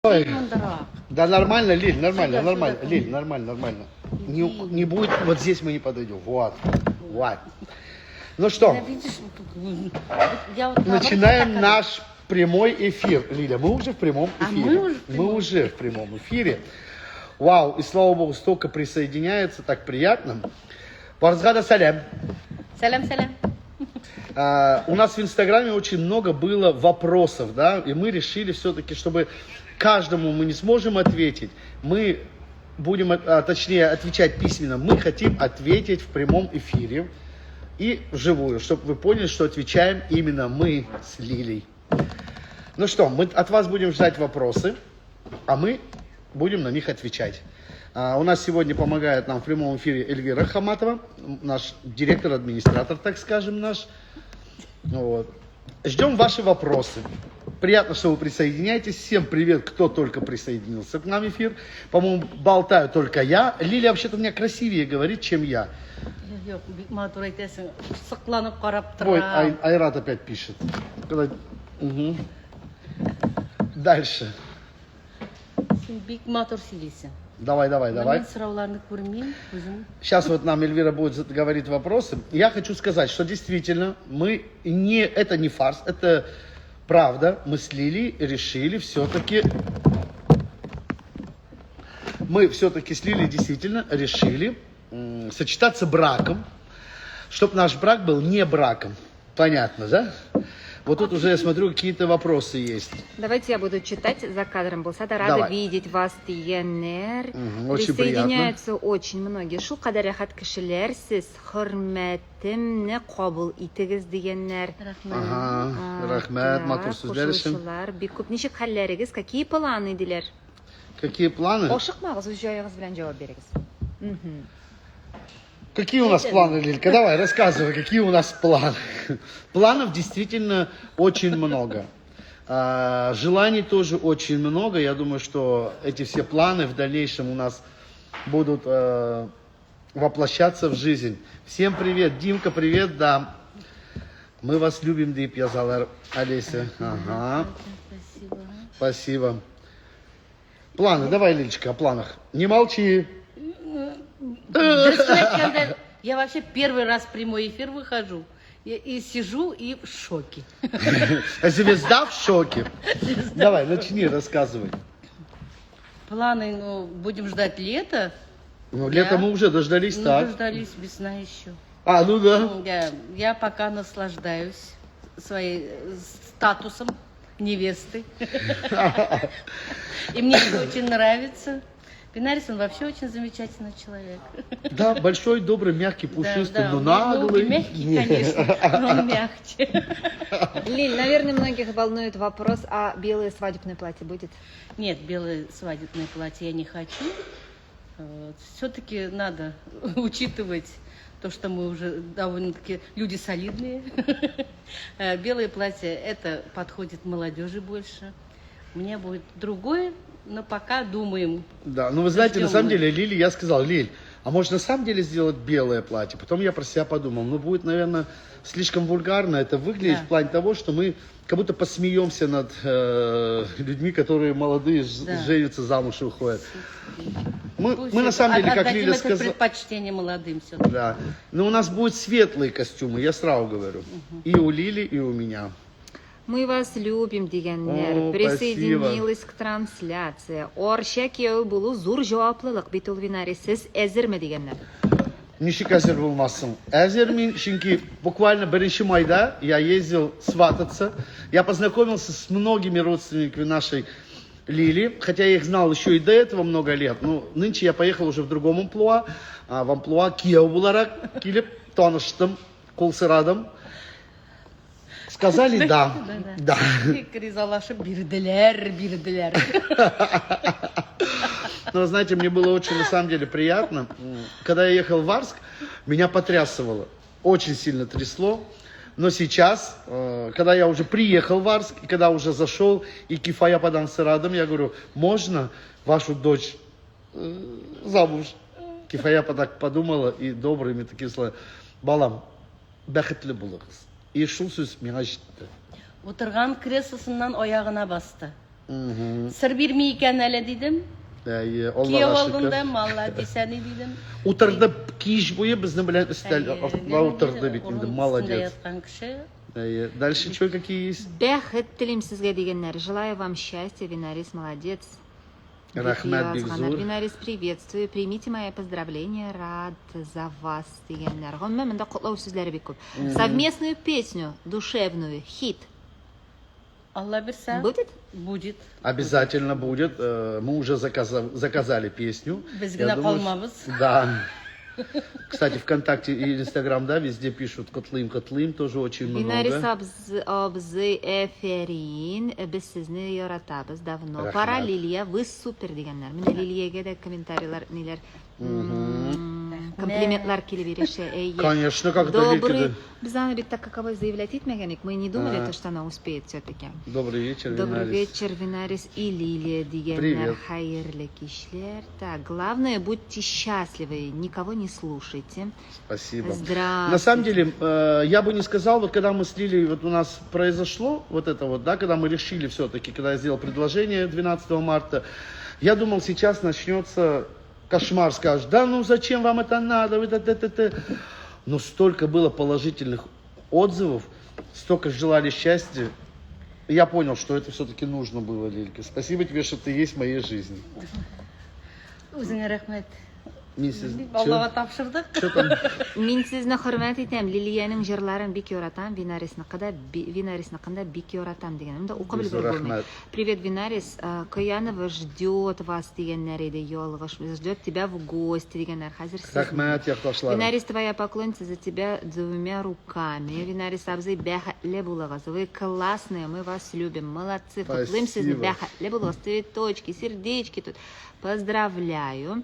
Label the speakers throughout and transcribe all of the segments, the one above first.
Speaker 1: Ой.
Speaker 2: Мондарак.
Speaker 1: Да нормально, Лиль, нормально,
Speaker 2: Сюда,
Speaker 1: нормально.
Speaker 2: сюда.
Speaker 1: Лиль, нормально, нормально. Не, не будет, вот здесь мы не подойдем. Вот, вот. Ну что,
Speaker 2: Да, видишь, вот тут, вот я вот наоборот
Speaker 1: начинаем
Speaker 2: так
Speaker 1: наш прямой эфир. Лиля, мы уже в прямом
Speaker 2: А
Speaker 1: эфире.
Speaker 2: мы уже в
Speaker 1: Мы
Speaker 2: прямом.
Speaker 1: уже в прямом эфире. Вау, и слава богу, столько присоединяется, так приятно. Барыгызга да сәлам.
Speaker 2: Сәлам, сәлам.
Speaker 1: У нас в Инстаграме очень много было вопросов, да, и мы решили все-таки, чтобы каждому мы не сможем ответить, мы будем, точнее, отвечать письменно, мы хотим ответить в прямом эфире и вживую, чтобы вы поняли, что отвечаем именно мы с Лилей. Ну что, мы от вас будем ждать вопросы, а мы будем на них отвечать. У нас сегодня помогает нам в прямом эфире Эльвира Хаматова, наш директор-администратор, так скажем, наш. Вот. Ждем ваши вопросы. Приятно, что вы присоединяетесь. Всем привет, кто только присоединился к нам в эфир. По-моему, болтаю только я. Лилия вообще-то у меня красивее говорит, чем я.
Speaker 2: Юк, бик матур әйтәсең. Сокланып карап
Speaker 1: Ой,
Speaker 2: торам.
Speaker 1: Айрат опять пишет. Мгм. Дальше.
Speaker 2: Син бик матур сөйлисең.
Speaker 1: Давай, давай, давай.
Speaker 2: Мин сорауларны күрмим, үзем.
Speaker 1: Сейчас вот нам Эльвира будет говорить вопросы. Я хочу сказать, что действительно мы не, это не фарс, это правда. Мы с Лилией решили все-таки, мы все-таки с Лилией действительно решили сочетаться браком, чтобы наш брак был не браком. Понятно, да? Вот тут уже я смотрю, какие-то вопросы есть.
Speaker 3: Давайте я буду читать за кадром. Булса да рада
Speaker 1: Давай.
Speaker 3: Видеть вас, дигәннәр.
Speaker 1: Мгм, очень
Speaker 3: Присоединяются очень многие. Шул кадәр рәхәт кешеләр сез, хөрмәтемне кабул итегез дигәннәр.
Speaker 2: Рәхмәт.
Speaker 1: Ага, рәхмәт, матур сүзләр өчен.
Speaker 3: Кушылучылар бик күп. Ничек хәлләрегез, какие планы диләр?
Speaker 1: Какие планы?
Speaker 3: Ашыкмагыз, үз җаегыз белән җавап бирегез.
Speaker 1: Какие у нас планы, Лилька? Давай, рассказывай, какие у нас планы. Планов действительно очень много. Желаний тоже очень много. Я думаю, что эти все планы в дальнейшем у нас будут воплощаться в жизнь. Всем привет. Димка, привет, да. Мы вас любим, дип язалар, Олеся. Ага,
Speaker 2: Спасибо.
Speaker 1: Спасибо. Планы, давай, Лилечка, о планах. Не молчи.
Speaker 2: Дөресен әйткәндә, я вообще первый раз в прямой эфир выхожу. И сижу и в шоке.
Speaker 1: Звезда в шоке. Давай, начни, рассказывай.
Speaker 2: Планы, ну, будем ждать лета.
Speaker 1: Ну, лето
Speaker 2: Да.
Speaker 1: мы уже дождались,
Speaker 2: Ну,
Speaker 1: так.
Speaker 2: дождались, весна еще.
Speaker 1: А, ну да.
Speaker 2: Ну, я пока наслаждаюсь своим статусом невесты. И мне это очень нравится. Винарис, он вообще очень замечательный человек.
Speaker 1: Да, большой, добрый, мягкий, пушистый,
Speaker 2: Да,
Speaker 1: но
Speaker 2: он,
Speaker 1: наглый.
Speaker 2: Ну, мягкий, конечно, но он мягче.
Speaker 3: Лиль, наверное, многих волнует вопрос, а белое свадебное платье будет?
Speaker 2: Нет, белое свадебное платье я не хочу. Все-таки надо учитывать то, что мы уже довольно-таки люди солидные. Белое платье это подходит молодежи больше. Мне будет другое, но пока думаем.
Speaker 1: Да, ну вы знаете, на
Speaker 2: Ждем
Speaker 1: самом
Speaker 2: мы.
Speaker 1: деле, Лили, я сказал: «Лиль, а может, на самом деле сделать белое платье?» Потом я про себя подумал, ну будет, наверное, слишком вульгарно это выглядит в плане того, что мы как будто посмеемся над людьми, которые молодые женятся, замуж и уходят. Мы,
Speaker 2: Пусть
Speaker 1: мы на самом деле, как
Speaker 2: отдадим
Speaker 1: Лиля
Speaker 2: это
Speaker 1: сказала.
Speaker 2: предпочтение молодым все-таки.
Speaker 1: Да. Но у нас будут светлые костюмы, я сразу говорю. И у Лили, и у меня.
Speaker 3: Мы вас любим, дигәннәр.
Speaker 1: О,
Speaker 3: Присоединилась к трансляции. Арча кияве булу зур җаваплылык бит ул, Винарис. Сез әзерме дигәннәр.
Speaker 1: Ничек әзер булмасын? Әзер мин, чөнки буквально 1 майда я ездил свататься. Я познакомился с многими родственниками нашей Лили, хотя я их знал еще и до этого много лет. Но нынче я поехал уже в другом амплуа, в амплуа кияү буларак килеп таныштым, кул сорадым. Сказали да. Да.
Speaker 2: Ризалашып бирделәр, бирделәр.
Speaker 1: Но, знаете, мне было очень, на самом деле, приятно. Когда я ехал в Арск, меня потрясывало. Очень сильно трясло. Но сейчас, когда я уже приехал в Арск, и когда уже зашел, и Кифая ападан сорадым, я говорю: «Можно вашу дочь замуж?» Кифая апа так подумала и добрыми такими словами: «Балам, бәхетле булыгыз». И шул сүз миңа җитте.
Speaker 2: Утырган креслосыннан аягына басты. Сыр бирми икән әле дидем.
Speaker 1: Әйе,
Speaker 2: Кияү
Speaker 1: Аллага
Speaker 2: алдында
Speaker 1: шөкер.
Speaker 2: молодец әни дидем.
Speaker 1: Утырды кич буе безнең белән өстәл
Speaker 2: Әйе,
Speaker 1: артында утырды бит инде,
Speaker 2: урын өстендә
Speaker 1: молодец.
Speaker 2: яткан кеше.
Speaker 1: Әйе. Дальше что, какие есть?
Speaker 3: Бәхет телим сезгә дигәннәр. Желаю вам счастья, Винарис, молодец. Дип
Speaker 1: Рәхмәт бик
Speaker 3: язганнар.
Speaker 1: зур.
Speaker 3: Винарис, приветствую. Примите мои поздравления, рад за вас дигәннәр. Гомумән, монда котлау сүзләре бик күп. Совместную песню, душевную, хит.
Speaker 2: Алла бирсә.
Speaker 3: Будет?
Speaker 2: Будет.
Speaker 1: Обязательно будет. Мы уже заказали песню.
Speaker 2: Без
Speaker 1: Я
Speaker 2: генә
Speaker 1: думаю,
Speaker 2: калмабыз.
Speaker 1: Да. Кстати, ВКонтакте и Инстаграм, да, везде пишут Котлым, Котлым, тоже очень
Speaker 3: Винарис
Speaker 1: много.
Speaker 3: Абзый әфәрин, без сезне яратабыз давно.
Speaker 1: Рәхмәт.
Speaker 3: Пора, Лилия, вы супер дигәннәр. Менә Лилиягә дә комментарийлар, ниләр, комплиментлар килеп ирешә. Әйе.
Speaker 1: Конечно, как это
Speaker 3: Добрый.
Speaker 1: Лилькина.
Speaker 3: Без аны бит так каковой заявлять итмәгән идек. Мы не думали,
Speaker 1: А.
Speaker 3: то, что она успеет все-таки.
Speaker 1: Добрый вечер,
Speaker 3: Добрый
Speaker 1: Винарис.
Speaker 3: вечер, Винарис и Лилия дигәннәр.
Speaker 1: Привет.
Speaker 3: Хәерле кичләр. Так, главное, будьте счастливы, никого не слушайте.
Speaker 1: Спасибо.
Speaker 3: Здравствуйте.
Speaker 1: На самом деле, я бы не сказал, вот когда мы с Лилией, вот у нас произошло вот это вот, да, когда мы решили все-таки, когда я сделал предложение 12 марта, я думал, сейчас начнется кошмар, скажешь, да ну зачем вам это надо, вы т, т, т, т. Но столько было положительных отзывов, столько желали счастья. Я понял, что это все-таки нужно было, Лилька. Спасибо тебе, что ты есть в моей жизни.
Speaker 2: Үзеңә рәхмәт.
Speaker 1: Миссис,
Speaker 2: Аллага тапшырдык.
Speaker 1: Что там?
Speaker 3: Мин сезне хөрмәт итәм. Лилиянең җырларын бик яратам, Винарисныкы да Винарисныкын да бик яратам дигән. Монда укып
Speaker 1: Бик зур
Speaker 3: өлгереп булмый.
Speaker 1: рәхмәт.
Speaker 3: Привет, Винарис. Каянова ждет вас дигәннәр иде. Ялгыш. Ждет тебя в гости дигәннәр. Хәзер сез.
Speaker 1: Рәхмәт, якташларым.
Speaker 3: Винарис, твоя поклонница за тебя двумя руками. Винарис абзый, бәхетле булыгыз. Вы классные, мы вас любим. Молодцы. Котлыйм сезне,
Speaker 1: Спасибо.
Speaker 3: бәхетле булыгыз. Цветочки, сердечки тут. Поздравляю.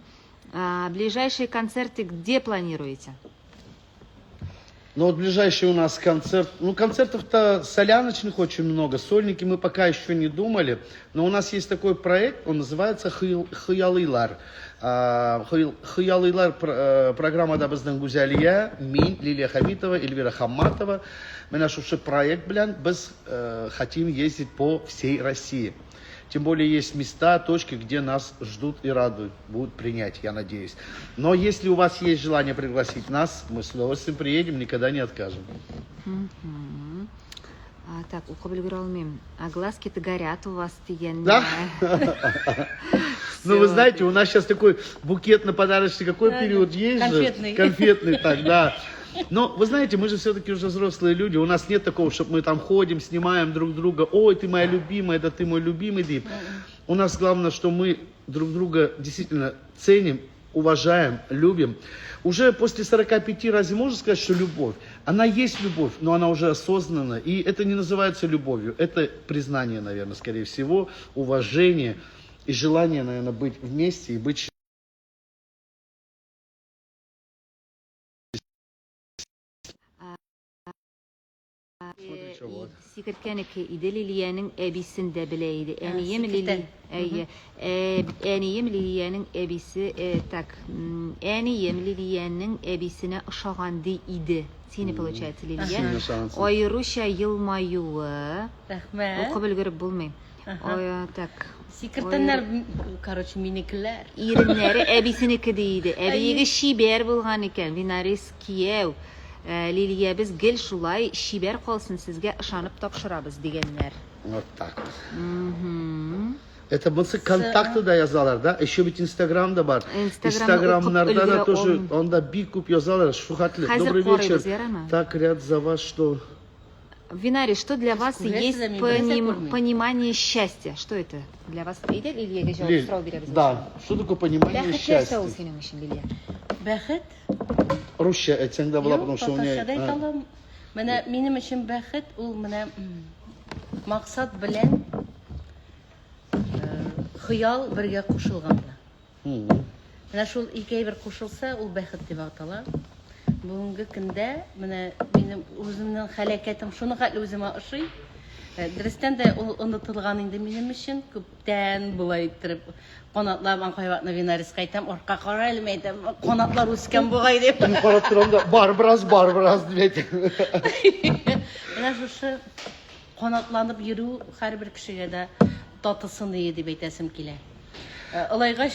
Speaker 3: Ближайшие концерты где планируете?
Speaker 1: Ну вот ближайший у нас концерт, ну концертов-то соляночных очень много, сольники мы пока еще не думали, но у нас есть такой проект, он называется Хыялыйлар. Хыялыйлар программада безнең Гүзәлия, мин, Лилия Хамитова, Эльвира Хамматова. Менә шушы проект белән без хотим ездить по всей России. Тем более есть места, точки, где нас ждут и радуют, будут принять, я надеюсь. Но если у вас есть желание пригласить нас, мы с удовольствием приедем, никогда не откажем.
Speaker 3: Мгм. Так, укып өлгерә алмыйм. А глазки-то горят у вас дигән.
Speaker 1: Да? Ну, вы
Speaker 3: Всё.
Speaker 1: знаете, у нас сейчас такой букетно-подарочный какой
Speaker 2: Да,
Speaker 1: период
Speaker 2: да.
Speaker 1: есть же?
Speaker 2: Конфетный.
Speaker 1: Конфетный, так, да. Но, вы знаете, мы же все-таки уже взрослые люди. У нас нет такого, чтобы мы там ходим, снимаем друг друга. Ой, ты моя любимая, да ты мой любимый, Дип. У нас главное, что мы друг друга действительно ценим, уважаем, любим. Уже после 45 разве можно сказать, что любовь? Она есть любовь, но она уже осознанна. И это не называется любовью. Это признание, наверное, скорее всего, уважение и желание, наверное, быть вместе и быть Смотри, что вот.
Speaker 3: Сикерткәнеке иде Лилиянең әбисен дә белә иде. Әнием
Speaker 2: Сикертән.
Speaker 3: Лили, әйе, әнием Лилиянең әбисе, так, әнием Лилиянең әбисенә ошаган ди иде. Сине, получается, Лилия.
Speaker 1: Сине ошагансың.
Speaker 3: Аеруча елмаюы.
Speaker 2: Рәхмәт.
Speaker 3: Укып өлгереп булмый.
Speaker 2: Аһа.
Speaker 3: Ой, так.
Speaker 2: Сикертәннәр, короче, минекеләр.
Speaker 3: Иреннәре әбисенеке ди иде. Әбиеге чибәр булган икән. Винарис кияү. Лилиябез гел шулай чибәр калсын, сезгә ышанып тапшырабыз дигәннәр.
Speaker 1: Вот так вот.
Speaker 3: Мгм.
Speaker 1: Это мы контакты да язалар, да? Еще ведь Инстаграм да бар.
Speaker 3: Инстаграмны
Speaker 1: Инстаграмнарда
Speaker 3: укып
Speaker 1: да
Speaker 3: өлгерә
Speaker 1: тоже,
Speaker 3: алмыйм.
Speaker 1: анда бик күп язалар. Шухатлы.
Speaker 3: Хәзер
Speaker 1: Добрый
Speaker 3: карыйбыз,
Speaker 1: вечер.
Speaker 3: ярамы?
Speaker 1: Так ряд за вас, что...
Speaker 3: Винари, что для вас
Speaker 2: Күрәсез
Speaker 3: есть
Speaker 2: дә, мин берсе күрмим.
Speaker 3: понимание счастья? Что это для вас? Әйдә, Лилиягә җавап
Speaker 1: Лиль,
Speaker 3: сорау бирәбез.
Speaker 1: да, что такое понимание
Speaker 3: Бәхет нәрсә ул
Speaker 1: счастья?
Speaker 3: синең өчен, Лилия?
Speaker 2: Бәхет.
Speaker 1: Русча әйтсәң дә була,
Speaker 2: Юк,
Speaker 1: потому что у меня...
Speaker 2: татарча да әйтә алам. Менә минем өчен бәхет ул менә максат белән хыял бергә кушылганда. Менә шул ике әйбер кушылса, ул бәхет дип атала. Бүгенге көндә менә минем үземнең хәрәкәтем шуны хәтле үземә ошый. Дөрестән дә ул онытылган инде минем өчен. Күптән болай иттереп канатлар, мин кайвакытны Винариска әйтәм, артка кара әле, мин әйтәм, канатлар үскән бугай дип.
Speaker 1: Мин карап торам да, бар бераз, бар бераз дип әйтәм.
Speaker 2: Менә шушы канатланып йөрү һәрбер кешегә дә. татысын ие дип әйтәсем килә. Олайгач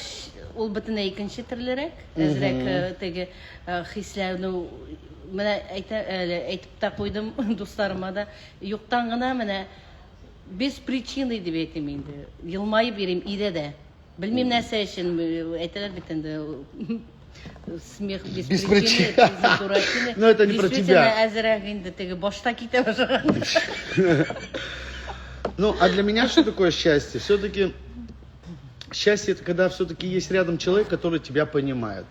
Speaker 2: ул бөтенләй икенче төрлерәк, әзрәк теге хисләнү менә әйтә әле әйтеп тә куйдым дусларыма да. Юктан гына менә без причины дип әйтим инде. Елмаеп йөрим өйдә дә. Белмим нәрсә өчен әйтәләр бит инде смех без, без причины,
Speaker 1: причины. Но это не про тебя.
Speaker 2: Әзрәк инде теге башта китә башлаган.
Speaker 1: Ну, а для меня что такое счастье? Все-таки счастье это когда все-таки есть рядом человек, который тебя понимает.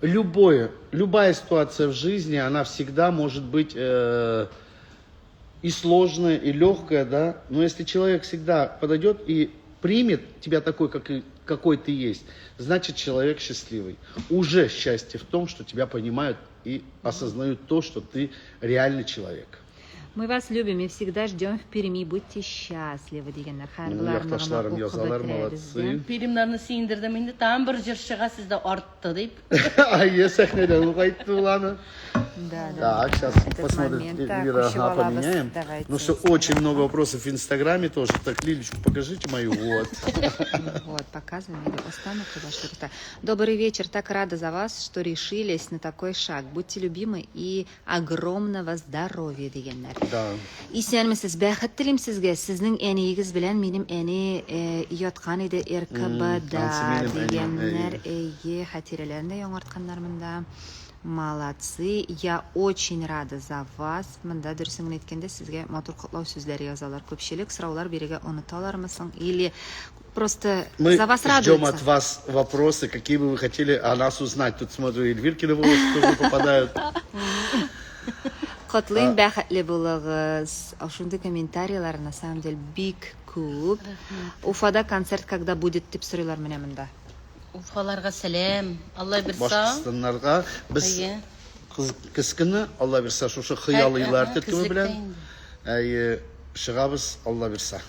Speaker 1: Любая ситуация в жизни, она всегда может быть и сложная, и легкая, да. Но если человек всегда подойдет и примет тебя такой, какой ты есть, значит, человек счастливый. Уже счастье в том, что тебя понимают и осознают то, что ты реальный человек.
Speaker 3: Мы вас любим и всегда ждем в Перми. Будьте счастливы, дигәннәр.
Speaker 1: Ну, якташларым язалар, молодцы.
Speaker 2: Пермьнәрне сөендердем инде. Тагын бер җырчыга сездә артты дип.
Speaker 1: Әйе, сәхнәдән үк әйтте ул аны.
Speaker 3: Да.
Speaker 1: Так, сейчас
Speaker 3: Этот
Speaker 1: посмотрим,
Speaker 3: момент. Так,
Speaker 1: Эльвира,
Speaker 3: еще
Speaker 1: ага,
Speaker 3: Балабас,
Speaker 1: поменяем.
Speaker 3: Давайте.
Speaker 1: Ну что, очень много вопросов в Инстаграме тоже. Так, Лилечку, покажите мою. Вот.
Speaker 3: Вот, показываем. Или Остану что-то. Добрый вечер. Так рада за вас, что решились на такой шаг. Будьте любимы и огромного здоровья, дигәннәр.
Speaker 1: Да.
Speaker 3: Исәнмесез, бәхет телим сезгә. Сезнең әниегез белән минем әни яткан иде РКБда
Speaker 1: Анысы минем әнием,
Speaker 3: дигәннәр. Әйе, хатирәләрен дә яңартканнар монда. Молодцы. Я очень рада за вас. Монда дөресен генә әйткәндә сезгә матур котлау сүзләре язалар. Күпчелек сораулар бирергә оныталармы соң? Или просто
Speaker 1: Мы
Speaker 3: за вас
Speaker 1: ждем
Speaker 3: радуются?
Speaker 1: от вас вопросы, какие бы вы хотели о нас узнать. Тут смотрю, Эльвиркины волосы тоже попадают.
Speaker 3: Котлыйм, бәхетле булыгыз. Шундый комментарийлар на самом деле бик күп. Уфада концерт когда будет дип сорыйлар менә монда.
Speaker 2: Уфаларга сәлам. Алла бирса.
Speaker 1: Башкортстаннарга без
Speaker 2: Әйе.
Speaker 1: Көз көне, Алла бирса, шушы хыялыйлар төркеме
Speaker 2: Көзлектә
Speaker 1: белән
Speaker 2: инде.
Speaker 1: Әйе, чыгабыз, Алла бирса.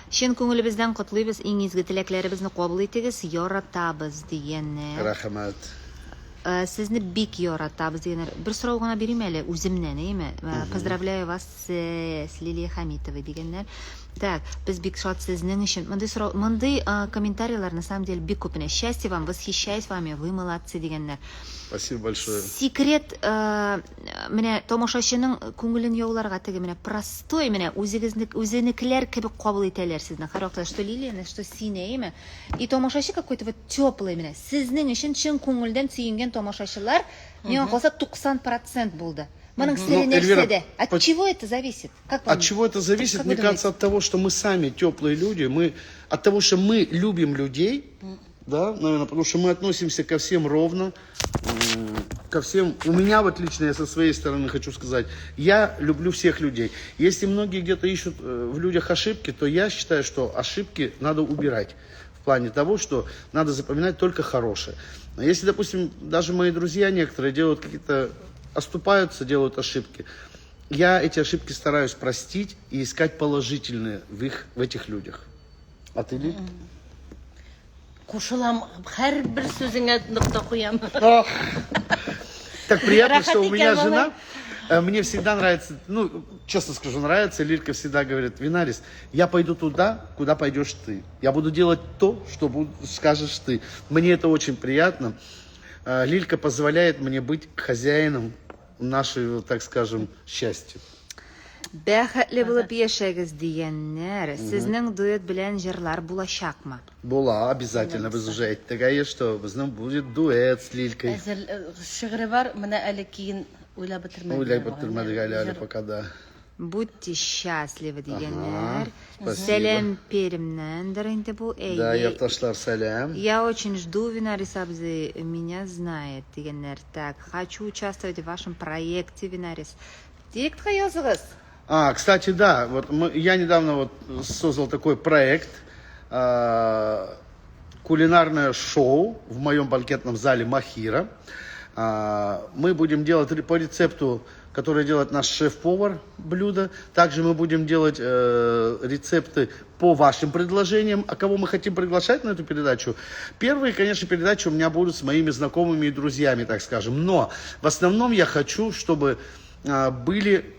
Speaker 3: Чын күңелебездән котлыйбыз, иң изге теләкләребезне кабул итегез, яратабыз дигәннәр.
Speaker 1: Рәхмәт.
Speaker 3: Сезне бик яратабыз дигәннәр. Бер сорау гына бирим әле үземнән, әйеме? Поздравляю вас с Лилией Хамитовой дигәннәр. Так, без бик шат сезнең өчен. Мондый сорау, мондый комментарийлар на самом деле бик күп. Менә счастье вам, восхищаюсь вами, вы молодцы дигәннәр.
Speaker 1: Спасибо большое.
Speaker 3: Секрет менә тамашачының күңелен яуларга теге менә простой менә үзегезне үзенекеләр кебек кабул итәләр сезне. Һәрвакытта что Лилияне, что сине, әйеме? И тамашачы какой-то вот теплый менә. Сезнең өчен чын күңелдән сөенгән тамашачылар миңа калса 90% булды. Моның сере
Speaker 1: Ну, Эльвира,
Speaker 3: нәрсәдә? От чего это зависит? Как вам?
Speaker 1: От чего это зависит?
Speaker 3: Как
Speaker 1: Мне
Speaker 3: вы
Speaker 1: кажется,
Speaker 3: думаете?
Speaker 1: от того, что мы сами теплые люди, мы от того, что мы любим людей, да, наверное, потому что мы относимся ко всем ровно, ко всем. У меня вот лично, я со своей стороны хочу сказать, я люблю всех людей. Если многие где-то ищут в людях ошибки, то я считаю, что ошибки надо убирать. В плане того, что надо запоминать только хорошее. Но если, допустим, даже мои друзья некоторые делают какие-то, оступаются, делают ошибки, я эти ошибки стараюсь простить и искать положительные в этих людях. А ты, Лиль?
Speaker 2: Кушылам, һәрбер сүзеңә нокта куям.
Speaker 1: Ах, так приятно, что у
Speaker 2: Рәхәт
Speaker 1: меня
Speaker 2: икән,
Speaker 1: жена. Мне всегда нравится, ну, честно скажу, нравится. Лилька всегда говорит: Винарис, я пойду туда, куда пойдешь ты. Я буду делать то, что скажешь ты. Мне это очень приятно. Лилька позволяет мне быть хозяином нашего, так скажем, счастья.
Speaker 3: Бәхетле булып яшәгез дигәннәр. Сезнең дуэт белән җырлар булачакмы?
Speaker 1: Була, обязательно. Без уже әйттек, әйе, что безнең будет дуэт с Лилькой.
Speaker 2: Әзер шигыре бар, менә әле киен уйлап бетермәделәр.
Speaker 1: Уйлап бетермәдек әле пока, да.
Speaker 3: Будьте счастливы дигәннәр.
Speaker 1: Спасибо.
Speaker 3: Сәлам Пермьнәндер инде бу.
Speaker 1: Да,
Speaker 3: Әйе.
Speaker 1: якташлар, сәлам.
Speaker 3: Я очень жду, Винарис абзый меня знает дигәннәр. Так, хочу участвовать в вашем проекте, Винарис. Директка языгыз.
Speaker 1: А, кстати, да, вот я недавно вот создал такой проект, кулинарное шоу в моем банкетном зале Махира. Мы будем делать по рецепту, который делает наш шеф-повар блюда. Также мы будем делать рецепты по вашим предложениям. А кого мы хотим приглашать на эту передачу? Первые, конечно, передачи у меня будут с моими знакомыми и друзьями, так скажем. Но в основном я хочу, чтобы были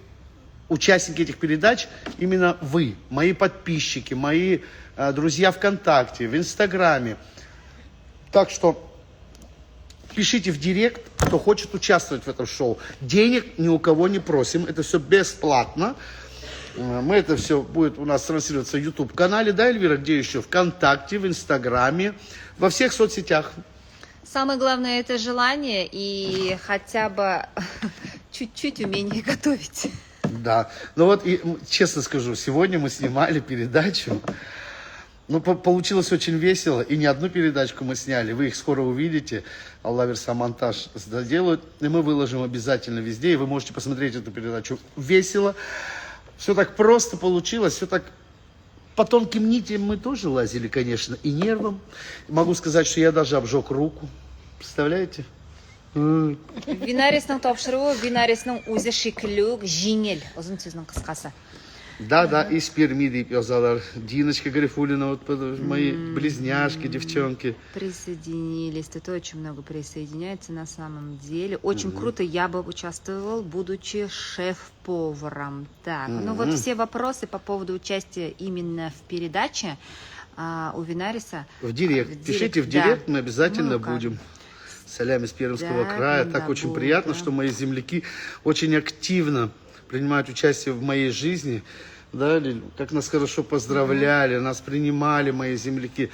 Speaker 1: Участники этих передач именно вы, мои подписчики, мои друзья ВКонтакте, в Инстаграме. Так что пишите в директ, кто хочет участвовать в этом шоу. Денег ни у кого не просим, это все бесплатно. Мы это все будет у нас транслироваться в YouTube-канале, да, Эльвира, где еще? ВКонтакте, в Инстаграме, во всех соцсетях.
Speaker 3: Самое главное — это желание и хотя бы чуть-чуть умение готовить.
Speaker 1: Да. Ну вот, и, честно скажу, сегодня мы снимали передачу. Ну, получилось очень весело. И не одну передачку мы сняли. Вы их скоро увидите. Алла бирсә, монтаж доделают. И мы выложим обязательно везде. И вы можете посмотреть эту передачу весело. Все так просто получилось. Все так по тонким нитям мы тоже лазили, конечно, и нервам. Могу сказать, что я даже обжег руку. Представляете?
Speaker 3: Винарисның тапшыруы Винарисның үзе шикелле үк җиңел, озын сүзнең кыскасы.
Speaker 1: Да, из Перми дип язалар. Диночка Гарифуллина, вот мои близняшки, девчонки.
Speaker 3: Присоединились. Тут очень много присоединяется на самом деле. Очень круто. Я бы участвовал, будучи шеф-поваром. Так, ну вот все вопросы по поводу участия именно в передаче у Винариса.
Speaker 1: В директ.
Speaker 3: В директ.
Speaker 1: Пишите в
Speaker 3: Да.
Speaker 1: директ, мы обязательно
Speaker 3: Мы укажем.
Speaker 1: Будем. Сәлам из Пермского
Speaker 3: Да,
Speaker 1: края.
Speaker 3: да,
Speaker 1: Так очень
Speaker 3: будет,
Speaker 1: приятно,
Speaker 3: да.
Speaker 1: что мои земляки очень активно принимают участие в моей жизни. Да, Лиль? Как нас хорошо поздравляли, нас принимали мои земляки.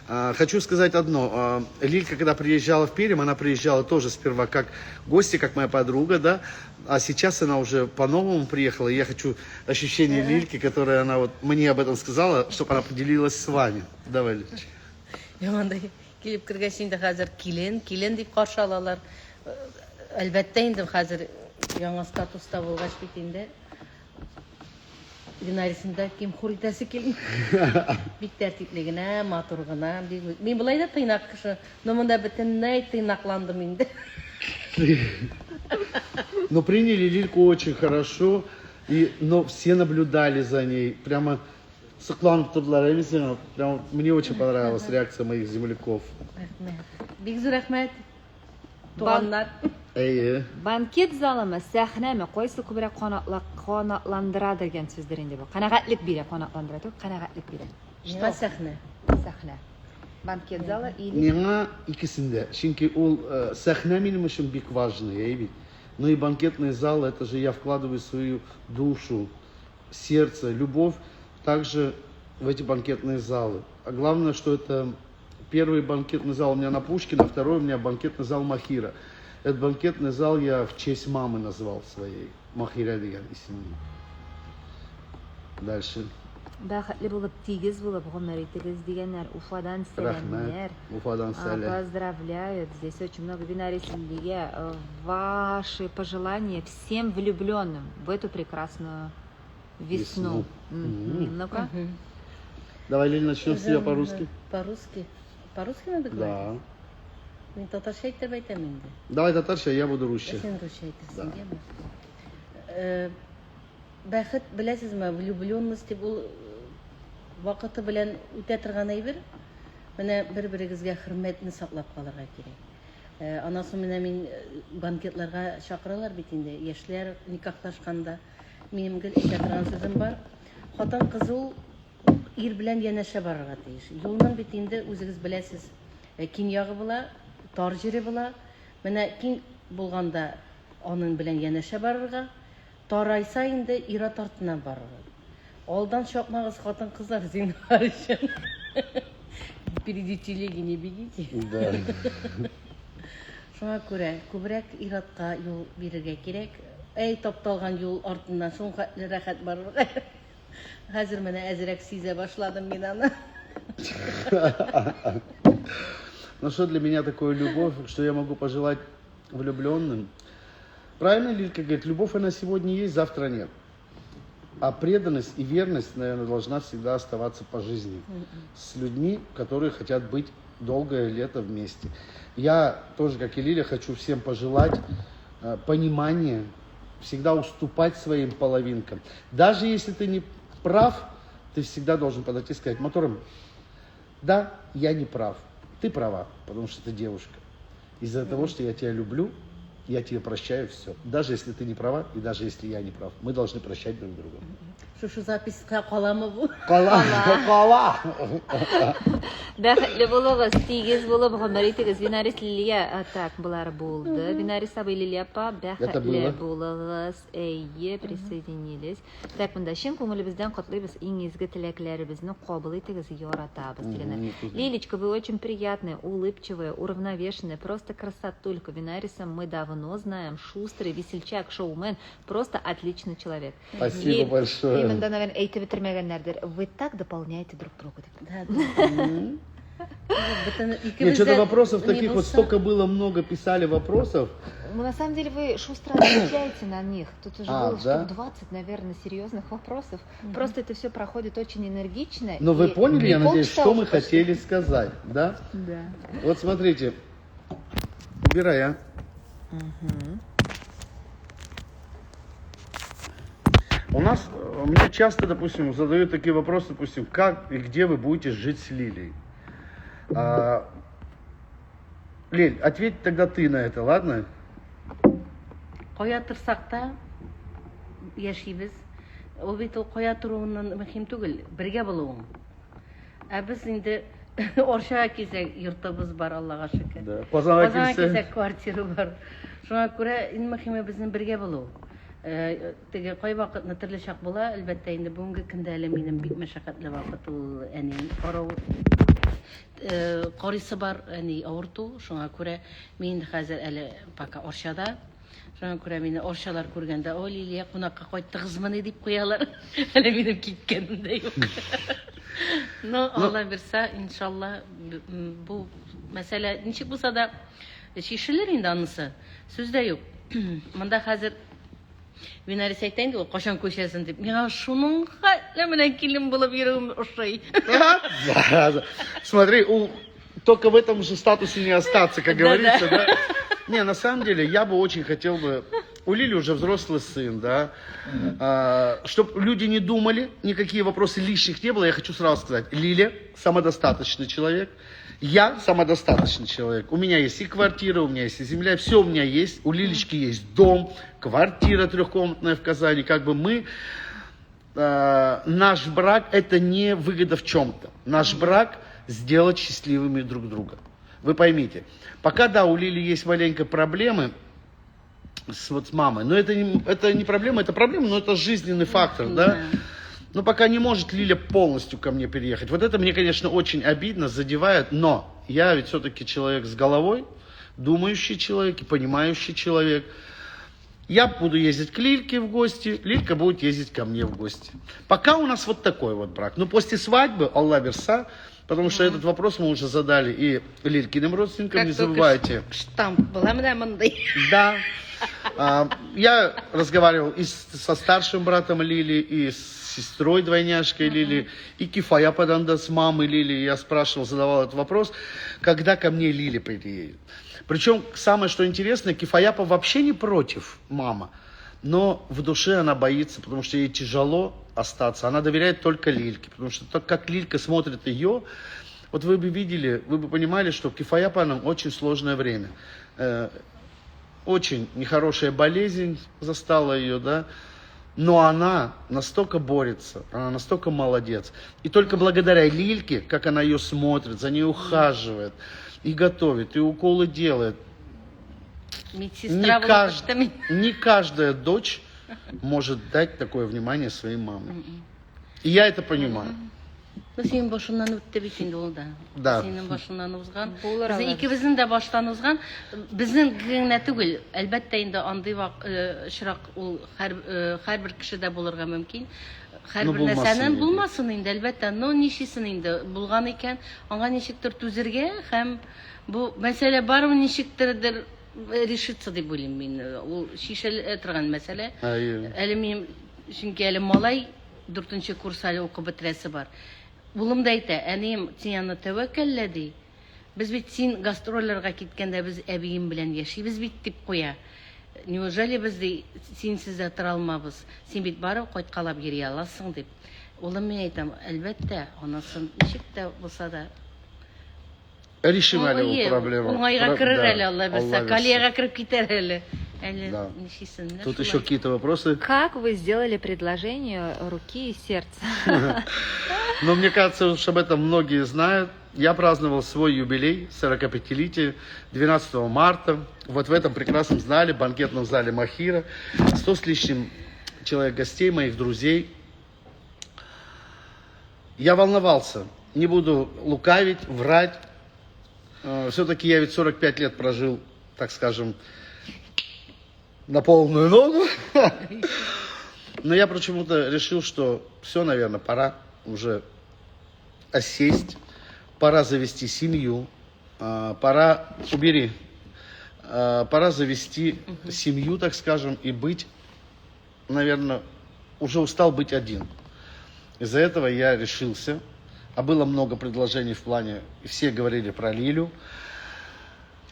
Speaker 1: Хочу сказать одно. Лилька, когда приезжала в Пермь, она приезжала тоже сперва как гости, как моя подруга, да. А сейчас она уже по-новому приехала. И я хочу ощущение Лильки, которое она вот мне об этом сказала, чтобы она поделилась с вами. Давай, Лильчик.
Speaker 2: Монда килеп кергәч инде хәзер килен, килен дип каршы алалар. Әлбәттә инде хәзер яңа статуста булгач бит инде Винарисны да ким-хур итәсе килми. Бик тәртипле генә, матур гына. Бик. Мин болай да тыйнак кеше, но монда бөтенләй тыйнакландым инде.
Speaker 1: Но приняли Лильку очень хорошо, но все наблюдали за ней. Прямо сокланып тордылар, я не знаю, прямо мне очень понравилась реакция моих земляков.
Speaker 2: Рәхмәт. Бик зур рәхмәт. Туганнар.
Speaker 1: Әйе.
Speaker 3: Банкет залымы, сәхнәме, кайсы күбрәк канатландыра дигән сүздер инде бу. Канәгатьлек бирә, канатландыра түгел, канәгатьлек бирә.
Speaker 2: Миңа сәхнә.
Speaker 3: Сәхнә. Банкет залы или
Speaker 1: Миңа икесен дә. Чөнки ул сәхнә минем өчен бик важный, әйе бит. Ну и банкетный зал, это же я вкладываю свою душу, сердце, любовь также в эти банкетные залы. А главное, что это первый банкетный зал у меня на Пушкина, второй у меня банкетный зал Махира. Этот банкетный зал я в честь мамы назвал своей. Махира дигән исемле. Дальше.
Speaker 3: Бәхетле булып, тигез булып гомер итегез дигәннәр. Уфадан сәламнәр.
Speaker 1: Рәхмәт. Уфадан сәлам.
Speaker 3: Поздравляют. Здесь очень много. Винарис, Лилия, ваши пожелания всем влюбленным в эту прекрасную весну.
Speaker 1: Весну.
Speaker 3: Мгм. Ну-ка.
Speaker 1: Давай, Лиль, начнем с тебя по-русски.
Speaker 2: По-русски. По-русски надо говорить?
Speaker 1: Да.
Speaker 2: Мин татарча әйтеп әйтәм инде.
Speaker 1: Давай татарча, я буду русча.
Speaker 2: Син русча әйтерсең,
Speaker 1: Да.
Speaker 2: яме? Бәхет, беләсезме, влюбленность дип ул вакыты белән үтә торган әйбер. Менә бер-берегезгә хөрмәтне саклап калырга кирәк. Аннан соң менә мин банкетларга чакыралар бит инде, яшьләр никахлашканда. Минем гел әйтә торган сүзем бар. Хатын кыз ул ир белән янәшә барырга тиеш. Юлның бит инде үзегез беләсез, киң ягы була, тар җире була. Менә киң булганда аның белән янәшә барырга, тарайса инде ир-ат артыннан барырга. Алдан чапмагыз, хатын кызлар, зинһар өчен. Впереди телеги не бегите.
Speaker 1: Да.
Speaker 2: Шуңа күрә күбрәк ир-атка юл бирергә кирәк. Әй, тапталган юл артыннан шул хәтле рәхәт барырга. Хәзер менә әзрәк сизә башладым мин аны.
Speaker 1: Ну что для меня такое любовь, что я могу пожелать влюбленным? Правильно Лилька говорит, любовь она сегодня есть, завтра нет. А преданность и верность, наверное, должна всегда оставаться по жизни. С людьми, которые хотят быть долгое лето вместе. Я тоже, как и Лиля, хочу всем пожелать понимания, всегда уступать своим половинкам. Даже если ты не прав, ты всегда должен подойти и сказать: матурым, да, я не прав, ты права, потому что ты девушка. Из-за того, что я тебя люблю, Я тебе прощаю все. Даже если ты не права, и даже если я не прав. Мы должны прощать друг друга.
Speaker 2: Шушы записька каламы бу?
Speaker 1: Кала. Кала.
Speaker 3: Бәхетле булыгыз, тигез булып гомер итегез. Винарис Лилия, а, так, болар булды. Винарис абый Лилия апа,
Speaker 1: Это
Speaker 3: бәхетле
Speaker 1: было.
Speaker 3: булыгыз. Әйе, присоединились. Так, монда чын күңелебездән котлыйбыз. Иң изге теләкләребезне кабул итегез, яратабыз дигәннәр. Лилечка, вы очень приятная, улыбчивая, уравновешенная, просто красотулька. Винариса мы давно знаем, шустрый, весельчак, шоумен, просто отличный человек.
Speaker 1: Спасибо
Speaker 3: И-
Speaker 1: большое.
Speaker 3: И монда, наверное, әйтеп бетермәгәннәрдер. Вы так дополняете друг друга. дип.
Speaker 2: Да, да. Бөтен
Speaker 1: Нет,
Speaker 2: икебез
Speaker 1: что-то
Speaker 2: дә
Speaker 1: вопросов
Speaker 2: ни
Speaker 1: таких вот
Speaker 2: булса-
Speaker 1: столько было много, писали вопросов.
Speaker 3: Ну, на самом деле вы шустро отвечаете на них. Тут уже
Speaker 1: А,
Speaker 3: было
Speaker 1: да?
Speaker 3: штук 20, наверное, серьезных вопросов. Просто это все проходит очень энергично.
Speaker 1: Но вы
Speaker 3: и
Speaker 1: поняли,
Speaker 3: и
Speaker 1: я надеюсь,
Speaker 3: полчаса
Speaker 1: что
Speaker 3: уже
Speaker 1: мы
Speaker 3: пошли.
Speaker 1: хотели сказать, да?
Speaker 3: Да.
Speaker 1: Вот смотрите. Убирай, а. У нас, мне часто, допустим, задают такие вопросы, допустим, как и где вы будете жить с Лилией? А, Лиль, ответь тогда ты на это, ладно?
Speaker 2: Кая торсак та яшибез. Ул бит ул кая торуыннан мөһим түгел, бергә булуың. Ә без инде Арчага килсәк, йортыбыз бар, Аллага шөкер.
Speaker 1: Да. Казанга
Speaker 2: Казанга
Speaker 1: килсәң?
Speaker 2: килсәк, квартира бар. Шуңа күрә иң мөһиме безнең бергә булу. Теге кайвакытны төрле чак була, әлбәттә инде бүгенге көндә әле минем бик мәшәкатьле вакыт ул әнием карау. Карыйсы бар, әни авырту, шуңа күрә мин хәзер әле пока Арчада. Шуңа күрә мине Арчалар күргәндә, "О, Лилия, кунакка кайттыгызмыни?" дип куялар. Әле минем киткәнем дә юк. Но Алла бирсә, иншалла, бу мәсьәлә ничек булса да чишелер инде анысы. Сүз дә юк. Монда хәзер Винарис әйтә инде ул, кайчан күчәсең дип. Миңа шуның хәтле менә килен булып йөрүем ошый.
Speaker 1: Зараза. Смотри, только в этом же статусе не остаться, как
Speaker 2: Да-да.
Speaker 1: говорится, да? Не, на самом деле, я бы очень хотел бы... У Лили уже взрослый сын, да? Чтоб люди не думали, никакие вопросы лишних не было, я хочу сразу сказать. Лиля самодостаточный человек. Я самодостаточный человек. У меня есть и квартира, у меня есть и земля, все у меня есть. У Лилечки есть дом, квартира трехкомнатная в Казани. Как бы мы... наш брак это не выгода в чем-то. Наш брак сделать счастливыми друг друга. Вы поймите, пока, да, у Лили есть маленькие проблемы с мамой, но это не проблема, это проблема, но это жизненный фактор, да? Но пока не может Лиля полностью ко мне переехать. Вот это мне, конечно, очень обидно, задевает, но я ведь все-таки человек с головой, думающий человек и понимающий человек. Я буду ездить к Лильке в гости, Лилька будет ездить ко мне в гости. Пока у нас вот такой вот брак. Но после свадьбы, Алла бирса, потому что этот вопрос мы уже задали и Лилькиным родственникам,
Speaker 2: Как
Speaker 1: не
Speaker 2: только
Speaker 1: забывайте.
Speaker 2: Штамп была менә мондый.
Speaker 1: Да. Я разговаривал и со старшим братом Лили, и с сестрой двойняшкой Лили, и Кифая Паданда с мамой Лили. Я спрашивал, задавал этот вопрос, когда ко мне Лили приедет. Причем, самое что интересное, Кифаяпа вообще не против мама, но в душе она боится, потому что ей тяжело остаться. Она доверяет только Лильке, потому что так как Лилька смотрит ее, вот вы бы видели, вы бы понимали, что Кифаяпаном очень сложное время. Очень нехорошая болезнь застала ее, да, но она настолько борется, она настолько молодец. И только благодаря Лильке, как она ее смотрит, за ней ухаживает, и готовит, и уколы делает.
Speaker 2: Медсестра
Speaker 1: Не
Speaker 2: была как-то
Speaker 1: каждая дочь может дать такое внимание своей маме. И я это понимаю.
Speaker 2: Ну, синең башыннан үтте бит инде ул да.
Speaker 1: Да.
Speaker 2: Синең башыннан узган.
Speaker 3: Булыр
Speaker 2: Безнең
Speaker 3: алар.
Speaker 2: икебезнең дә баштан узган. Безнең генә түгел, әлбәттә инде андый очрак ул һәрбер кешедә булырга мөмкин.
Speaker 1: Ну,
Speaker 2: Һәрбер
Speaker 1: булмасын
Speaker 2: нәрсәнең
Speaker 1: инде.
Speaker 2: булмасын инде, әлбәттә. Но ничесен инде булган икән, аңа ничектер түзергә һәм бу мәсьәлә барыбер ничектердер решится дип уйлыйм мин. Ул чишелә торган мәсьәлә.
Speaker 1: Әйе.
Speaker 2: Әле мин, чөнки әле малай дүртенче курс әле укып бетерәсе бар. Улым да әйтә, әнием, син аны тәвәккәллә ди. Без бит син гастрольләргә киткәндә без әбием белән яшибез бит дип куя. Неужели без ди синсез дә тора алмабыз? Син бит барып кайткалап йөри аласың дип. Улым мин әйтәм, әлбәттә, анысын ничек тә булса да.
Speaker 1: Решим әле ул проблема.
Speaker 2: Уңайга керер
Speaker 1: Да,
Speaker 2: әле, Алла бирсә.
Speaker 1: Алла
Speaker 2: Колеяга кереп китәр әле. Әле
Speaker 1: Да.
Speaker 2: нишлисең, менә
Speaker 1: Тут
Speaker 2: шулай.
Speaker 1: еще какие-то вопросы.
Speaker 3: Как вы сделали предложение руки и сердца?
Speaker 1: Но мне кажется, уж об этом многие знают. Я праздновал свой юбилей, 45-летие, 12 марта. Вот в этом прекрасном зале, банкетном зале Махира. 100 с лишним человек гостей, моих друзей. Я волновался. Не буду лукавить, врать. Все-таки я ведь 45 лет прожил, так скажем, на полную ногу. Но я почему-то решил, что все, наверное, пора уже осесть, пора завести семью, пора, убери, пора завести семью, так скажем, и быть, наверное, уже устал быть один. Из-за этого я решился, а было много предложений в плане, все говорили про Лилю.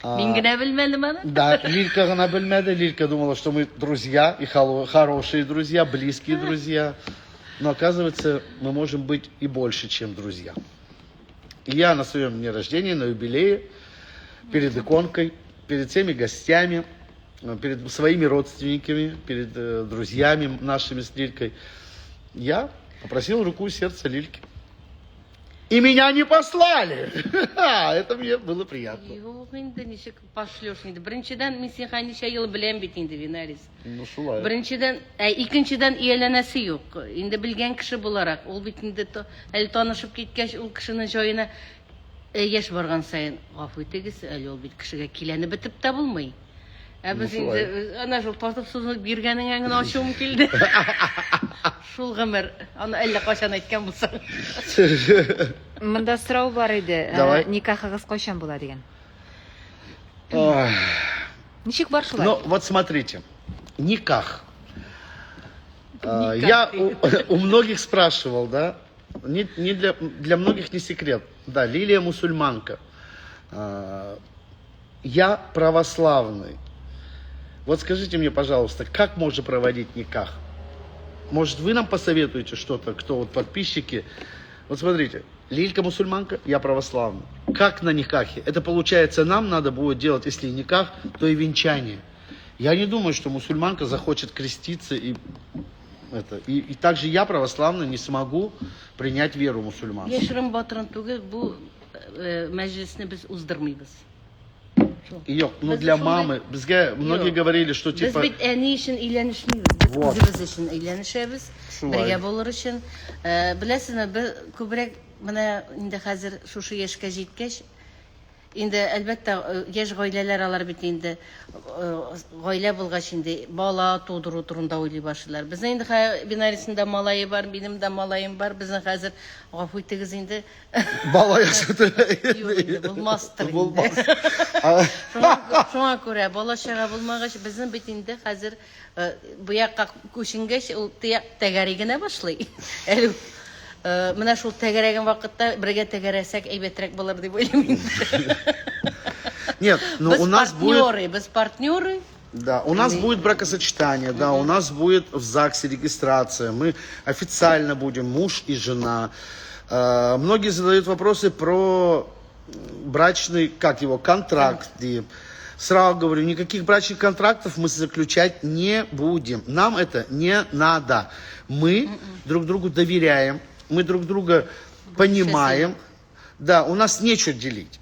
Speaker 2: Мин генә белмәдем аны.
Speaker 1: Да, Лилька гына белмәде. Лилька думала, что мы друзья, и хорошие друзья, близкие друзья. Но оказывается, мы можем быть и больше, чем друзья. И я на своем дне рождения, на юбилее, перед иконкой, перед всеми гостями, перед своими родственниками, перед друзьями нашими с Лилькой, я попросил руку и сердце Лильки. И меня не послали! Это мне было приятно.
Speaker 2: Юк инде, ничек пошлешь инде. Беренчедән, мин сине ничә ел беләм бит инде, Винарис.
Speaker 1: Ну, шулай.
Speaker 2: Беренчедән, икенчедән ияләнәсе юк. Инде белгән кеше буларак, ул бит инде әле танышып киткәч, ул кешенең җаена яшь барган саен, гафу итегез, әле ул бит кешегә киләне бетеп тә булмый. Ә без
Speaker 1: Ну, шулай.
Speaker 2: инде ана шул тартып сузылып биргәнеңә генә ачуым килде. Шул гомер, аны әллә кайчан әйткән булсаң.
Speaker 3: Монда сорау бар иде.
Speaker 1: Давай.
Speaker 3: Никахыгыз кайчан була дигән.
Speaker 1: Ой.
Speaker 3: Ничек бар шулай?
Speaker 1: Ну, вот смотрите, никах.
Speaker 2: Никах.
Speaker 1: Я у многих спрашивал, да, не для многих не секрет. Да, Лилия мусульманка. Я православный. Вот скажите мне, пожалуйста, как можно проводить никах? Может, вы нам посоветуете что-то, кто вот подписчики? Вот смотрите, Лилька мусульманка, я православный. Как на никахе? Это получается, нам надо будет делать, если никах, то и венчание. Я не думаю, что мусульманка захочет креститься и это. И также я, православный, не смогу принять веру мусульманскую.
Speaker 2: Яшерен-батырын түгел, бу мәҗлесне без уздырмыйбыз.
Speaker 1: Юк, ну
Speaker 2: Без
Speaker 1: для
Speaker 2: шундый-
Speaker 1: мамы, безгә многие
Speaker 2: Юк.
Speaker 1: говорили, что
Speaker 2: Без
Speaker 1: типа...
Speaker 2: бит әни өчен өйләнешмибез. Без
Speaker 1: Вот.
Speaker 2: үзебез өчен өйләнешәбез.
Speaker 1: Шулай.
Speaker 2: Бергә булыр өчен. Беләсезме, без күбрәк менә инде хәзер шушы яшькә җиткәч, инде әлбәттә яшь гаиләләр алар бит инде гаилә булгач инде бала тудыру турында уйлый башлыйлар. Безнең инде Винарисның да малае бар, минем дә малаем бар. Безнең хәзер, гафу итегез инде.
Speaker 1: Бала ясатыр.
Speaker 2: Юк инде, булмастыр инде.
Speaker 1: Булмас.
Speaker 2: Шуңа күрә бала чага булмагач, безнең бит инде хәзер бу якка күченгәч, ул тияк тәгәри генә башлый. Әле менә шул тәгәрәгән вакытта бергә тәгәрәсәк әйбәтрәк булыр дип уйлыйм инде.
Speaker 1: Нет, но
Speaker 2: Без
Speaker 1: у нас будет...
Speaker 2: партнеры, без партнеры.
Speaker 1: Да, у нас будет бракосочетание, да, у нас будет в ЗАГСе регистрация, мы официально будем муж и жена. Многие задают вопросы про брачный, как его, контракт. И сразу говорю, никаких брачных контрактов мы заключать не будем. Нам это не надо. Мы друг другу доверяем, мы друг друга понимаем. Да, у нас нечего делить.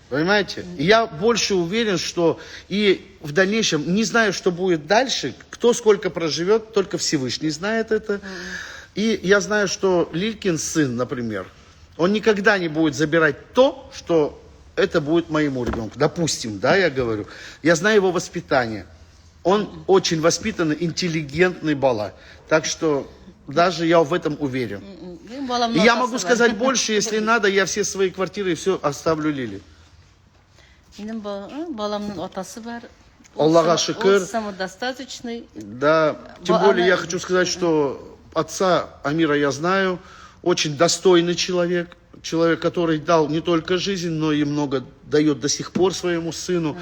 Speaker 1: Понимаете? И я больше уверен, что и в дальнейшем, не знаю, что будет дальше, кто сколько проживет, только Всевышний знает это. И я знаю, что Лилькин сын, например, он никогда не будет забирать то, что это будет моему ребенку. Допустим, да, я говорю. Я знаю его воспитание. Он очень воспитанный, интеллигентный бала. Так что даже я в этом уверен.
Speaker 2: Минем баламның
Speaker 1: И я
Speaker 2: атасы
Speaker 1: могу
Speaker 2: бар.
Speaker 1: сказать больше, если надо, я все свои квартиры и все оставлю Лиле.
Speaker 2: Минем баламның атасы бар.
Speaker 1: Аллага шөкер.
Speaker 2: Ул самодостаточный.
Speaker 1: Да, тем более я хочу сказать, что отца Амира я знаю, очень достойный человек, человек, который дал не только жизнь, но и много дает до сих пор своему сыну.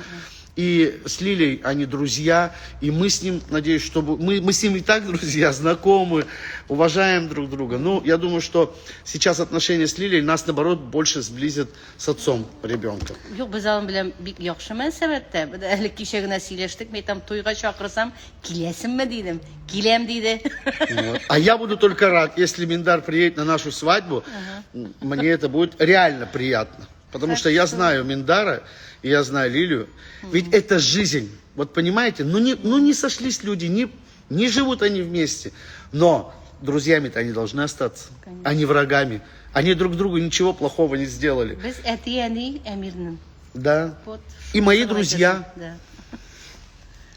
Speaker 1: И с Лилей они друзья, и мы с ним, надеюсь, что мы с ним и так друзья, знакомы, уважаем друг друга. Но я думаю, что сейчас отношения с Лилей нас, наоборот, больше сблизят с отцом ребенка.
Speaker 2: Юк, без аның белән бик яхшы мөнәсәбәттә. Без әле кичә генә сөйләштек, мин әйтәм, туйга чакырсам, киләсеңме дидем. Киләм диде.
Speaker 1: Вот. А я буду только рад, если Миндар приедет на нашу свадьбу, мне это будет реально приятно. Потому что я знаю Миндара, и я знаю Лилию. Ведь это жизнь. Вот понимаете, ну не сошлись люди, не живут они вместе. Но друзьями-то они должны остаться, а не врагами. Они друг другу ничего плохого не сделали.
Speaker 2: Без әти-әни Әмирнең.
Speaker 1: Да.
Speaker 2: Вот.
Speaker 1: И мои друзья.
Speaker 2: Да.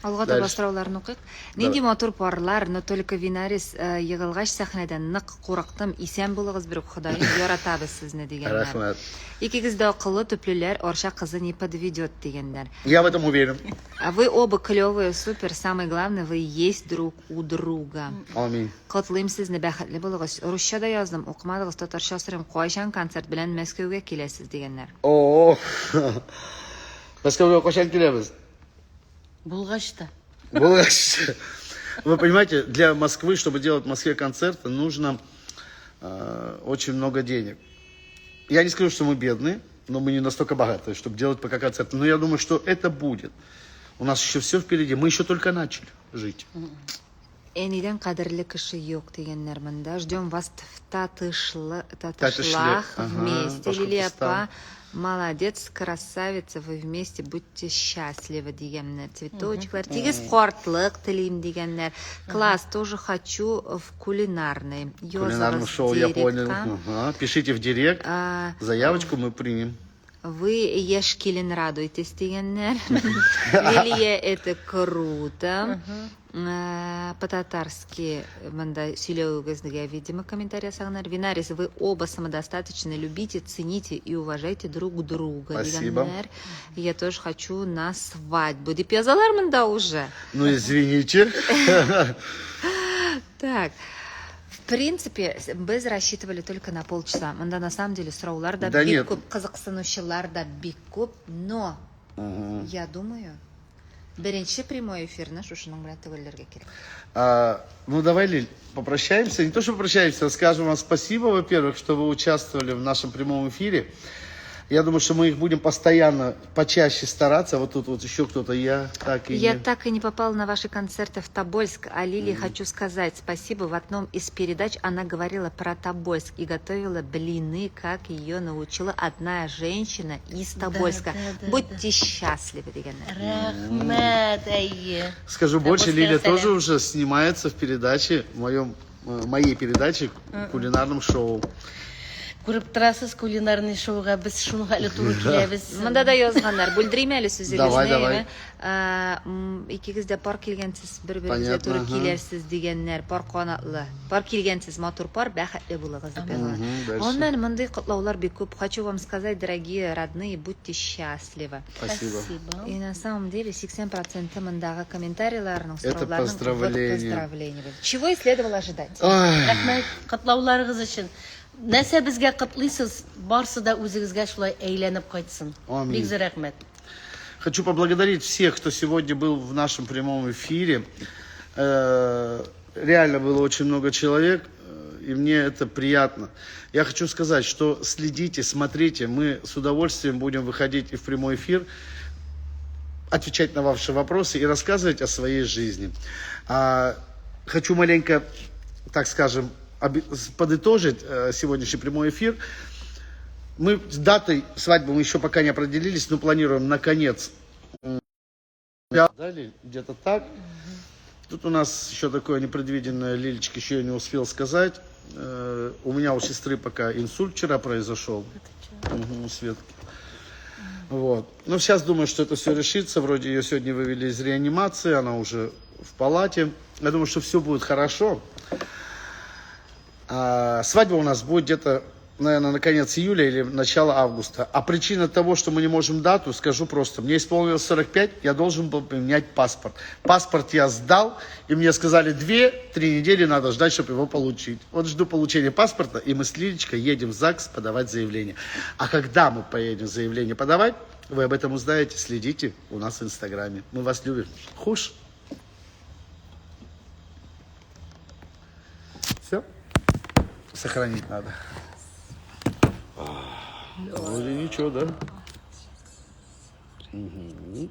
Speaker 3: Алга таба
Speaker 1: Дальше.
Speaker 3: Сорауларын укыйк. Нинди матур парлар, но только Винарис егылгач сәхнәдән нык курыктым. Исән булыгыз берүк, Ходаем, яратабыз сезне дигәннәр.
Speaker 1: Рәхмәт.
Speaker 3: Икегез дә акыллы, төплеләр, Арча кызы не подведет дигәннәр.
Speaker 1: Я в этом уверен.
Speaker 3: А вы оба клевые, супер, самое главное, вы есть друг у друга.
Speaker 1: Аминь.
Speaker 3: Котлыйм сезне, бәхетле булыгыз. Русча да яздым, укымадыгыз, татарча сорыйм, кайчан концерт белән Мәскәүгә киләсез дигәннәр.
Speaker 1: О, Мәскәүгә кайчан киләбез?
Speaker 2: Булгач та.
Speaker 1: Булгач. Вы понимаете, для Москвы, чтобы делать в Москве концерты, нужно очень много денег. Я не скажу, что мы бедные, но мы не настолько богатые, чтобы делать пока концерты. Но я думаю, что это будет. У нас еще все впереди. Мы еще только начали жить.
Speaker 3: Әнидән кадерле кеше юк дигәннәр монда. Ждем вас в
Speaker 1: Татышле,
Speaker 3: Татышлах
Speaker 1: ага,
Speaker 3: вместе. Лилия
Speaker 1: Башкортостан.
Speaker 3: апа, молодец, красавица, вы вместе будьте счастливы дигәннәр. Цветочклар, тигез картлык телим дигәннәр. Класс, тоже хочу в кулинарный.
Speaker 1: Кулинарное
Speaker 3: Языгыз
Speaker 1: шоу, я понял.
Speaker 3: директка.
Speaker 1: Ага. Пишите в директ.
Speaker 3: А,
Speaker 1: Заявочку мы примем.
Speaker 3: Вы яшь килен, радуйтесь дигәннәр. Лилия, это круто. По-татарски монда сөйләвегезгә, видимо, комментарий ясаганнар. Винарис, вы оба самодостаточны, любите, цените и уважайте друг друга
Speaker 1: Спасибо.
Speaker 3: Дигәннәр. Я тоже хочу на свадьбу. Дип язалар монда уже.
Speaker 1: Ну, извините.
Speaker 3: Так. В принципе, без рассчитывали только на полчаса. Монда на самом деле сораулар да
Speaker 1: Да
Speaker 3: бик
Speaker 1: нет.
Speaker 3: күп, кызыксынучылар да бик күп, но я думаю, беренче прямой эфирны шушының белән төгәлләргә кирәк.
Speaker 1: А, ну, давай, Лиль, попрощаемся. Не то, что попрощаемся, а скажем вам спасибо, во-первых, что вы участвовали в нашем прямом эфире. Я думаю, что мы их будем постоянно, почаще стараться. Вот тут вот еще кто-то, я так и
Speaker 3: Я
Speaker 1: не...
Speaker 3: так и не попала на ваши концерты в Тобольск, а Лилии хочу сказать спасибо. В одном из передач она говорила про Тобольск и готовила блины, как ее научила одна женщина из Тобольска.
Speaker 2: Да.
Speaker 3: Будьте счастливы, дигәннәр.
Speaker 2: Рәхмәт, әйе.
Speaker 1: Скажу больше,
Speaker 2: Тобольская
Speaker 1: Лилия
Speaker 2: сәлам.
Speaker 1: Тоже уже снимается в передаче, в моей передаче, кулинарном шоу.
Speaker 2: Күреп торасыз, кулинарный шоуга без шуның хәтле туры киләбез.
Speaker 3: Монда да язганнар. Бүлдерим әле сүзегезне.
Speaker 1: Давай, давай.
Speaker 3: Әйме? Икегез дә пар килгәнсез, бер-берегезгә
Speaker 1: Понятно,
Speaker 3: туры
Speaker 1: ага.
Speaker 3: Киләрсез дигәннәр. Пар канатлы. Пар килгәнсез, матур пар, бәхетле булыгыз дип язган.
Speaker 1: Дальше.
Speaker 3: Гомумән, мондый котлаулар бик күп. Хочу вам сказать, дорогие родные, будьте счастливы.
Speaker 1: Спасибо.
Speaker 2: Спасибо.
Speaker 3: И на самом деле 80% мондагы комментарийларның,
Speaker 1: Это
Speaker 3: сорауларның вот
Speaker 1: поздравление.
Speaker 3: поздравление. Чего и следовало ожидать.
Speaker 1: Ай,
Speaker 2: Рәхмәт котлауларыгыз өчен. Нәрсә безгә котлыйсыз, барсы да үзегезгә шулай әйләнеп кайтсын.
Speaker 1: Амин.
Speaker 2: Бик зур рәхмәт.
Speaker 1: Хочу поблагодарить всех, кто сегодня был в нашем прямом эфире. Реально было очень много человек, и мне это приятно. Я хочу сказать, что следите, смотрите, мы с удовольствием будем выходить и в прямой эфир, отвечать на ваши вопросы и рассказывать о своей жизни. Хочу маленько, так скажем, подытожить сегодняшний прямой эфир. Мы с датой свадьбы мы еще пока не определились, но планируем на конец. Далее, где-то так. Тут у нас еще такое непредвиденное, Лилечка еще я не успел сказать. У меня у сестры пока инсульт вчера произошел. Мгм, у Светки. Вот. Но сейчас думаю, что это все решится. Вроде ее сегодня вывели из реанимации, она уже в палате. Я думаю, что все будет хорошо. А свадьба у нас будет где-то, наверное, на конец июля или начало августа. А причина того, что мы не можем дату, скажу просто. Мне исполнилось 45, я должен был поменять паспорт. Паспорт я сдал, и мне сказали, 2-3 недели надо ждать, чтобы его получить. Вот жду получения паспорта, и мы с Лилечкой едем в ЗАГС подавать заявление. А когда мы поедем заявление подавать, Вы об этом узнаете, следите у нас в Инстаграме. Мы вас любим. Хуш! Все? Сохранить надо. Вроде ничего, да? Угу.